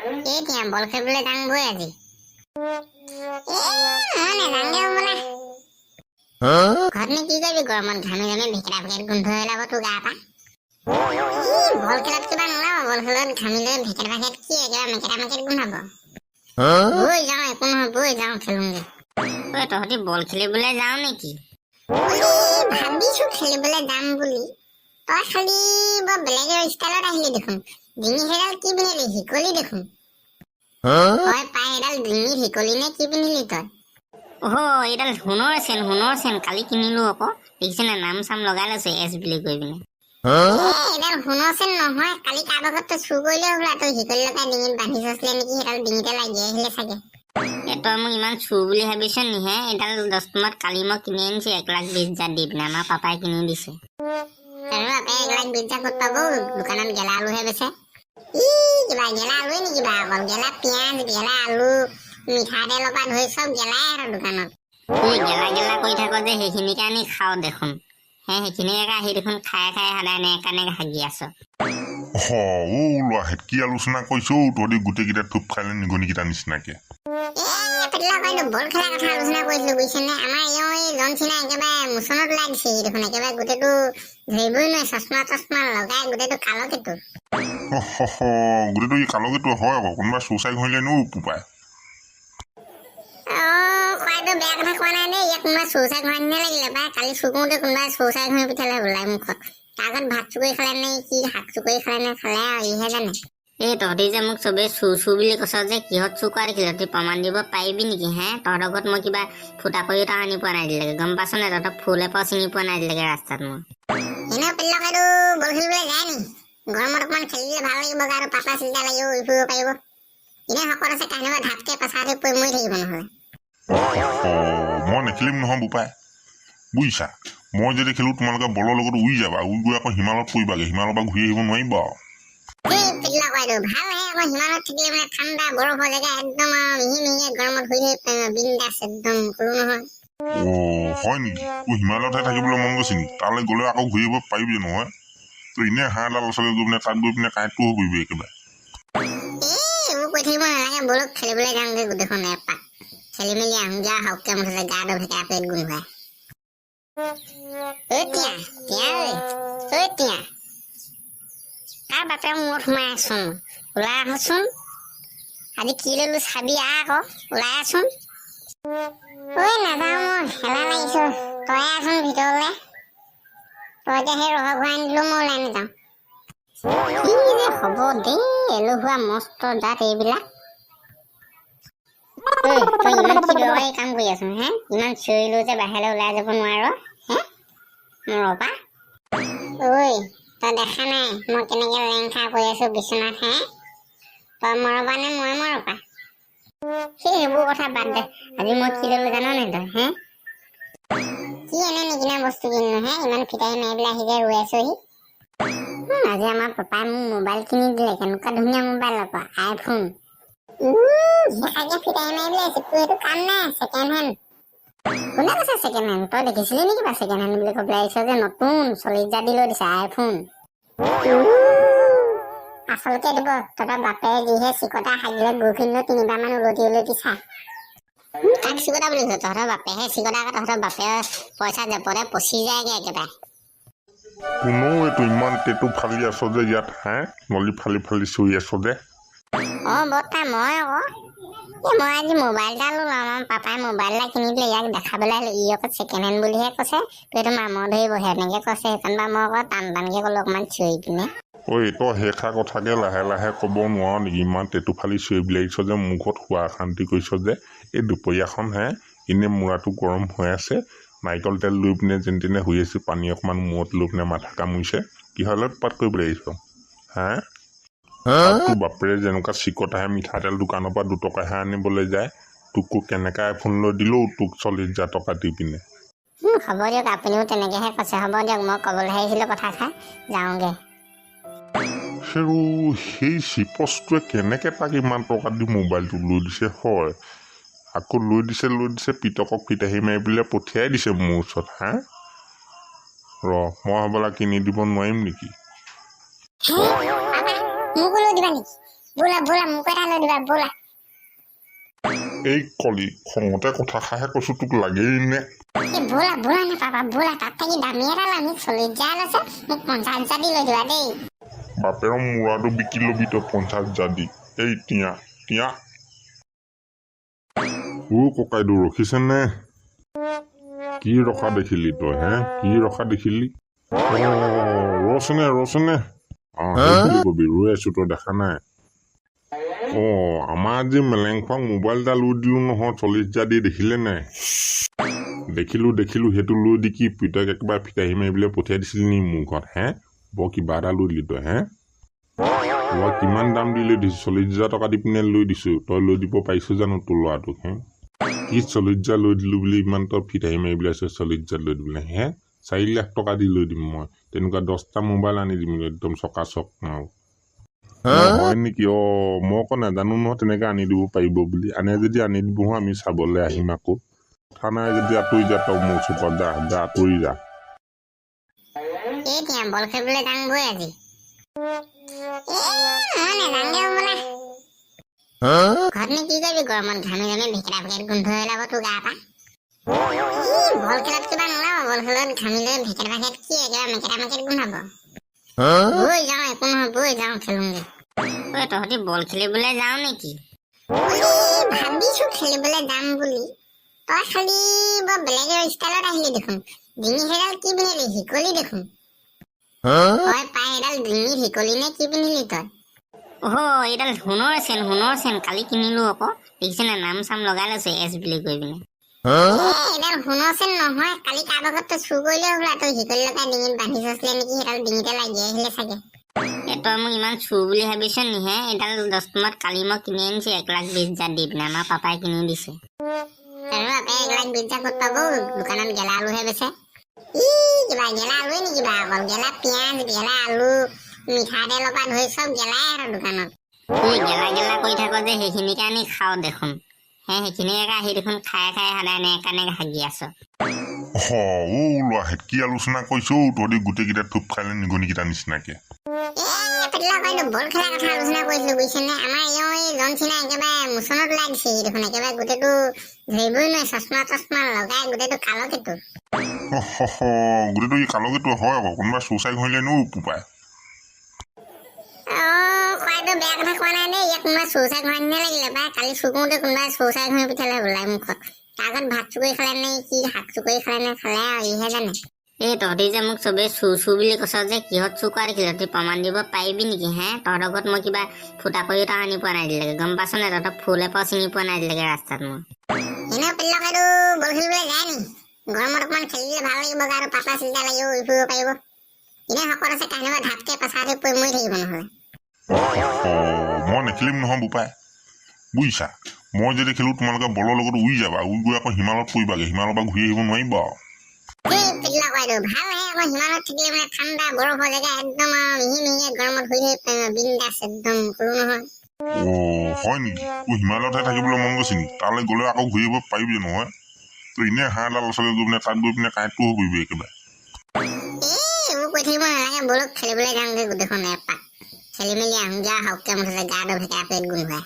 এতিয়া বল খেলিবলৈ যাওঁ বৈ আজি। এ, মই নাযাওঁগে হ'বলা। ঘৰতনো কি কৰিবি? গৰমত ঘামি ঘামি ভেকেৰা ভেকেৰ গোন্ধ ওলাব তোৰ গাৰ পৰা। ই, বল খেলত কিবা নোলাব। বল খেলত ঘামিলে ভেকেৰ ভেকেৰ কি একেবাৰে মেকেৰা মেকেৰ গোন্ধাব। বৈ যাওঁ, একো নহয়, বৈ যাওঁ খেলোংগে। ঐ, তহঁতি বল খেলিবলৈ যাওঁ নেকি? এই, ভাবিছো খেলিবলৈ যাম বুলি। তই খালি বৰ বেলেগ ষ্টাইলত আহিলি দেখোন। ডিঙি সেইডাল কি পিন্ধিলি? শিকলি দেখোন। তই পাই সেইডাল ডিঙিত শিকলি নে কি পিন্ধিলি তই? অহ, এইডাল সোণৰ চেন, সোণৰ চেন, কালি কিনিলো আকৌ। দেখিছে নাই, নাম চাম লগাই লৈছো এছ বুলি কৈ পিনে। এ, এইডাল সোণৰ চেন নহয়। কালি কাৰোবাৰ ঘৰত তই চুৰ কৰিলে হ'বলা। তই শিকলি লগাই ডিঙিত বান্ধি থৈছিলে নেকি? সেইডাল ডিঙিতে লাগি আহিলে চাগে। এ, তই মোক ইমান চুৰ বুলি ভাবিছ নি হে? এইডাল 10 টকাত কালি মই কিনি আনিছো 1,20,000 দি পিনে। আমাৰ পাপাই কিনি দিছে। আৰু বাপে 1,20,000 ক'ত পাব? দোকানত গেলা আলুহে বেচে। ই, কিবা গেলা আলুৱে নেকি কিবা? অকল গেলা পিঁয়াজ, গেলা আলু, মিঠাতেলৰ পৰা ধৰি চব গেলাই আৰু দোকানত। এই গেলা গেলা কৰি থাক যে, সেইখিনিকে আনি খাওঁ দেখোন হে। সেইখিনিকে আহি দেখোন খাই খাই সদায় এনেকে হাগি আছ। অ, ল'ৰাহেঁত, কি আলোচনা কৰিছ অ' তহঁতি গোটেইকেইটা থোপ খাই নিগনিকেইটা নিচিনাকে? এ পেটলা, কয়তো বল খেলাৰ কথা আলোচনা কৰিছিলো, বুজিছেনে? আমাৰ এওঁ এই জন চিনা একেবাৰে মোচনত ওলাই দিছে। সি দেখোন একেবাৰে গোটেইটো ধৰিবই নোৱাৰে, চশমা তচমা লগাই গোটেইটো কালকেতো। অ হ, গোটেইটো ই কালকেতো হয় আকৌ। কোনোবা চুচাই ঘঁহিলে নো পোপাই। অ কোৱাটো বেয়া কথা কোৱা নাই দেই। ইয়াক কোনোবা চৌচাই ঘঁহা নিচিনা লাগিলে পাই। কালি চুৰ কৰোঁতে কোনোবাই চৌচাই ঘঁহি পঠিয়ালে ওলাই মুখত। তাৰ আগত ভাত চুকৰি খালে নে কি শাক চুকৰি খালে নে খালে আৰু ইহে জানে। এই, তহঁতি যে মোক চবেই চুৰ চুৰ বুলি কৈছ যে, কিহত চুৰ কৰা দেখিলি? তহঁতি প্ৰমাণ দিব পাৰিবি নেকি হে? তহঁতৰ ঘৰত মই কিবা ফুটা কৰি এটা আনি পোৱা নাই আজিলৈকে, গম পাইছ নাই? তহঁতৰ ফুল এপাও ছিঙি পোৱা নাই আজিলৈকে ৰাস্তাত মই। এনেও পেটলা এইটো বল খেলিবলৈ যায় নি? গৰমত অকণমান খেলি দিলে ভাল লাগিব গাটো, পাতলা চিল্টা লাগিব, উৰি ফুৰিব পাৰিব। এনেই শকত আছে, কাহিনীবা ঢাপকে পেছাতে পৰি মৰি থাকিব নহ'লে। অ, মই নেখেলিম নহয় বোপাই, বুজিছা? মই যদি খেলোঁ, তোমালোকে বলৰ লগত উৰি যাবা। উৰি গৈ আকৌ হিমালয়ত পৰিবাগৈ। হিমালয়ৰ পৰা ঘূৰি আহিব নোৱাৰিবা আৰু। এই পেটলা কোৱাইটো ভালহে আকৌ। হিমালয়ত থাকিলে মানে ঠাণ্ডা বৰফৰ জেগা, একদম আৰু মিহি মিহিকে গৰমত শুই থাকিব পাৰিবা, বিন্দাছ একদম, ক'লো নহয়। অ, হয় নেকি? তোৰ হিমালয়তহে থাকিবলৈ মন গৈছে নেকি? তালৈ গ'লে আকৌ ঘূৰি আহিব পাৰিবি নহয় তই? এনেই হাঁহডাল ওচৰলৈ গৈ পিনে তাত গৈ পিনে কাঁইটটো হৈ পৰিবি একেবাৰে। এই, এইবোৰ কৈ থাকিব নালাগে। ব'লক, খেলিবলৈ যাওঁগে। গোটেইখন এপাক খেলি মেলি আহোঁগে আৰু। হাউকে মুঠতে গাটো ভেকেৰা পেট গোন্ধোৱাই। ঐ তিয়া তিয়া, ঐ ঐ তিয়া, কাৰ বাপেৰ মূৰত সোমাই আছোন? ওলাই আহোচোন। আজি কি ললো চাবি। আহ আকৌ, ওলাই আহচোন। ঐ, নাযাওঁ মই, এলাহ লাগিছো। তই আহচোন ভিতৰলে। তই এতিয়া সেই ৰহৰ ঘূৰাই নিদিলেও মই ওলাই নাযাওঁ। কি যে হ'ব দেই, এলেহুৱা মস্ত জাত এইবিলাক। ঐ, তই ইমান কি দৰকাৰী কাম কৰি আছ হে? ইমান চিঞৰিলো যে বাহিৰলৈ ওলাই যাব নোৱাৰ হে ৰবা? ঐ, তই দেখা নাই মই কেনেকে লেংখা কৰি আছো বিচনাত হে? তই মৰবা নে মই মৰবা? সেইবোৰ কথা বাদ দে। আজি মই কি ললো জান নাই তই হে? কি এনে নিকিনা বস্তু কিনিলো হে? ইমান ফিটাহি মাৰি পেলাই আহি যে ৰৈ আছোহি। আজি আমাৰ পাপাই মোক মোবাইল কিনি দিলে। কেনেকুৱা ধুনীয়া মোবাইল আকৌ, আইফোন। সেইষাকে ফিটাহি মাৰি পেলাই আহিছে। তোৰ সেইটো কাম নাই, ছেকেণ্ড হেণ্ড। কোনে কৈছে ছেকেণ্ড হেণ্ড? তই দেখিছিলি নেকি বা ছেকেণ্ড হেণ্ড বুলি কৈ পেলাই আহিছ যে? নতুন, 40,000 দি লৈ দিছে আইফোন। আচলকে দিব তহঁতৰ বাপেৰে যিহে চিকতা, হাগিলে গুখিনি তিনিবাৰমান উলটি উলটি চাই। কাক চিকতা বুলি কৈছ? তহঁতৰ বাপেহে চিকতা আকৌ। তহঁতৰ বাপেৰে পইচা জেপতে পচি যায়গে একেবাৰে। কোনো এইটো ইমান টেটু ফালি আছ যে ইয়াত হে? নলি ফালি ফালি চিঞৰি আছ যে? অ বৰ্তা, মই আকৌ এই মই আজি মোবাইল এটা ল'লো। আমাৰ পাপাই মোবাইল এটা কিনি দিলে, ইয়াক দেখাবলৈ আহিলো। ই আকৌ ছেকেণ্ড হেণ্ড বুলিহে কৈছে। তো এইটো মামৰ ধৰিব সেনেকে কৈছে। সেইকাৰণে বা মই আকৌ টান টানকে ক'লো অকণমান চিঞৰি পিনে। ঐ, তই সেইষাৰ কথাকে লাহে লাহে ক'ব নোৱাৰ নেকি? ইমান টেটু ফালি চিঞৰি আহিছ যে, মোৰ ঘৰত শোৱা অশান্তি কৰিছ যে এই দুপৰীয়াখন হে? এনেই মূৰাটো গৰম হৈ আছে, নাৰিকল তেল লৈ পিনে যেনে তেনে শুই আছোঁ, পানী অকণমান মূৰত লৈ পিনে মাথা কামুৰিছে। কিহলৈ উৎপাত কৰিবলৈ আহিছ হা? তোৰ বাপেৰে যেনেকুৱা চিকতাহে, মিঠাতেল দোকানৰ পৰা 2 টকাহে আনিবলৈ যায়। তোকো কেনেকৈ আইফোন লৈ দিলেও তোক 40,000 টকা দি পিনে? হ'ব দিয়ক, আপুনিও তেনেকৈহে কৈছে। হ'ব দিয়ক, মই ক'বলৈহে আহিছিলোঁ কথাষাৰ, যাওঁগৈ। হেৰৌ, সেই চিপছটোৱে কেনেকৈ তাক ইমান টকা দি মোবাইলটো লৈ দিছে হয়? আকৌ লৈ দিছে, লৈ দিছে, পিতকক ফিতাহি মাৰি পেলাই পঠিয়াই দিছে মোৰ ওচৰত হা। ৰ, মই হ'বলা কিনি দিব নোৱাৰিম নেকি? মোকো লৈ দিবা নেকি? ব'লা ব'লা, মোকো এটা লৈ দিবা ব'লা। এই কলি, খঙতে কথাষাৰহে কৈছো, তোক লাগেই নে? এই ব'লা ব'লা নে পাপা, ব'লা। তাত থাকি দামী এটা ল'ম। 40 হাজাৰ লৈছে, মোক 50 হাজাৰ দি লৈ দিবা দেই। বাপেৰৰ মূৰাটো বিকি ল'বি তই 50 হাজাৰ দি। এই টিয়া টিয়া, ও ককাইদেউ, ৰখিছেনে? কি ৰখা দেখিলি তই হে? কি ৰখা দেখিলি? অ ৰচনে ৰচনে, অ সেই বুলি কবি, ৰৈ আছো, তই দেখা নাই? অ আমাৰ আজি মেলেংখোৱাক মোবাইল এটা লৈ দিলো নহয় 40 হাজাৰ দি, দেখিলে নাই? দেখিলো দেখিলো। সেইটো লৈ দি কি পুতেক একেবাৰে ফিতাহি মাৰিবলৈ পঠিয়াই দিছিলি নি মোৰ ঘৰত হে? বৰ কিবা এটা লৈ দিলি তই হে? মই কিমান দাম দি লৈ দিছো, 40 হাজাৰ টকা দি পিনে লৈ দিছো। তই লৈ দিব পাৰিছ জানো তোৰ ল'ৰাটোক হে? কি 40 হাজাৰ লৈ দিলো বুলি ইমান তই ফিতাহি মাৰিবলৈ আছ? 40 হাজাৰ লৈ দিবলৈ হে? 4 লাখ টকা দি লৈ দিম মই। তেনেকুৱা 10টা মোবাইল আনি দিম, একদম চকা চক আৰু। অ, হয় নেকি? অ মই আকৌ নাজানো নহয় তেনেকে আনি দিব পাৰিব বুলি। আনে যদি আনি দিব, আমি চাবলৈ আহিম আকৌ। কথা নাই যদি আঁতৰি যা তই মোৰ চুকত, যা যা, আঁতৰি যা। এই টিয়া, বল খেলিবলৈ যাওঁ বৈ আজি। এ মই নাযাওঁগে বোলা। ঘৰতনো কি কৰিবি? গৰমত ঘামি ঘামি ভেকেৰা ভেকেট গোন্ধ ওলাব তোৰ গা পৰা। ই বল খেলত কিবা নোলাব, বল খেলত ঘামিলে ভেকেট ভেকেট কি একেবাৰে মেকেটা মেকেট গোন্ধাব। বৈ যাওঁ, একো নহয়, বৈ যাওঁ খেলোঁগে। ঐ, তহঁতি বল খেলিবলৈ যাওঁ নেকি? এই ভাবিছো খেলিবলৈ যাম বুলি। তই খালি বৰ বেলেগ ষ্টাইলত আহিলি দেখোন। ডিঙি সেইডাল কি পিন্ধিলি? শিকলি দেখোন। তই পাই এডাল ডিঙিত শিকলি নে কি পিন্ধিলি তই? অহ, এইডাল সোণৰ চেন, সোণৰ চেন, কালি কিনিলো আকৌ। দেখিছে নাই, নাম চাম লগাই লৈছো এছ বুলি কৈ পিনে। এ, এইডাল সোণৰ চেন নহয়। কালি কাৰোবাৰ ঘৰত তই চুৰ কৰিলে হ'বলা। তই শিকলি লগাই ডিঙিত বান্ধি থৈছিলে নেকি? সেইডাল ডিঙিতে লাগি আহিলে চাগে। এ তই মোক ইমান চুৰ বুলি ভাবিছ নি হে? এইডাল 10 টকাত কালি মই কিনি আনিছো 1,20,000 দি পিনে, আমাৰ পাপাই কিনি দিছে। আৰু বাপে 1,20,000 ক'ত পাব? দোকানত গেলা আলুহে বেচে। ই কিবা গেলা আলুৱে নেকি কিবা? অকল গেলা পিঁয়াজ, গেলা আলু, মিঠাতেলৰ পৰা ধৰি চব গেলাই আৰু দোকানত। তুই গেলা গেলা কৰি থাক যে, সেইখিনিকে আনি খাওঁ দেখোন হে। সেইখিনিকে আহি দেখোন খাই খাই সদায় এনেকে হাগি আছ। অ ল'ৰাহেঁত, কি আলোচনা কৰিছ অ তহঁতি গোটেইকেইটা থোপ খাই নিগনিকেইটা নিচিনাকে? এ পেটলা কয়তো, বল খেলাৰ কথা আলোচনা কৰিছিলো, বুজিছেনে? আমাৰ এওঁ এই জন চিনা একেবাৰে মোচনত ওলাই দিছে। সি দেখোন একেবাৰে গোটেইটো ধৰিবই নোৱাৰে, চশমা তচমা লগাই গোটেইটো কালকেতো। অ হ, গোটেইটো ই কালকেতো হয় আকৌ। কোনোবা চুচাই ঘঁহিলে নো পোপাই। অ কোৱাটো বেয়া কথা কোৱা নাই দেই। ইয়াক কোনোবা চৌচাই ঘঁহা নিচিনা লাগিলে পাই। কালি চুৰ কৰোঁতে কোনোবাই চৌচাই ঘঁহি পঠিয়ালে বোলাই মুখত। তাৰ আগত ভাত চুকৰি খালে নে কি শাক চুকৰি খালে নে খালে আৰু ইহে জানে। এই তহঁতি যে মোক চবেই চুৰ চুৰ বুলি কৈছ যে, কিহত চুৰ কৰা দেখিলি? তহঁতি প্ৰমাণ দিব পাৰিবি নেকি হে? তহঁতৰ ঘৰত মই কিবা ফুটা কৰি এটা আনি পোৱা নাই আজিলৈকে, গম পাইছ নাই? তহঁতৰ ফুল এপাও ছিঙি পোৱা নাই আজিলৈকে ৰাস্তাত মই। এনেও পেটলা কয়তো বল খেলিবলৈ যায় নি? গৰমত অকণমান খেলিলে ভাল লাগিব, গাটো পাতলা চিল্টা লাগিব, উৰি ফুৰিব পাৰিব। এনেই শকত আছে, কাহিনীবা ঢাপকে পেছাতে পৰি মৰি থাকিব নহ'লে। অ মই নেখেলিম নহয় বোপাই, বুজিছা? মই যদি খেলোঁ, তোমালোকে বলৰ লগত উৰি যাবা, উৰি গৈ আকৌ হিমালয়ত পৰিবাগৈ। হিমালয়ৰ পৰা ঘূৰি আহিব নোৱাৰিবা আৰু। এই পেটলা কয়তো ভালহে আকৌ। হিমালয়ত থাকিলে মানে ঠাণ্ডা বৰফৰ জেগা, একদম আৰু মিহি মিহিকে গৰমত শুই থাকিব পাৰিব, বিন্দাছ একদম, ক'লো নহয়। অ হয় নেকি? তোৰ হিমালয়তহে থাকিবলৈ মন গৈছে নেকি? তালৈ গ'লে আকৌ ঘূৰি আহিব পাৰিবি নহয় তই? এনেই হাঁহডাল ওচৰলৈ গৈ পিনে তাত গৈ পিনে কাঁইটটো হৈ পৰিবি একেবাৰে। এই এইবোৰ কৈ থাকিব নালাগে, ব'লক খেলিবলৈ যাওঁগৈ। গোটেইখন এপাক খেলি মেলি আহোঁগৈ আৰু। হাউকে মুঠতে গাটো ভেকেৰা পেট গোন্ধোৱাই।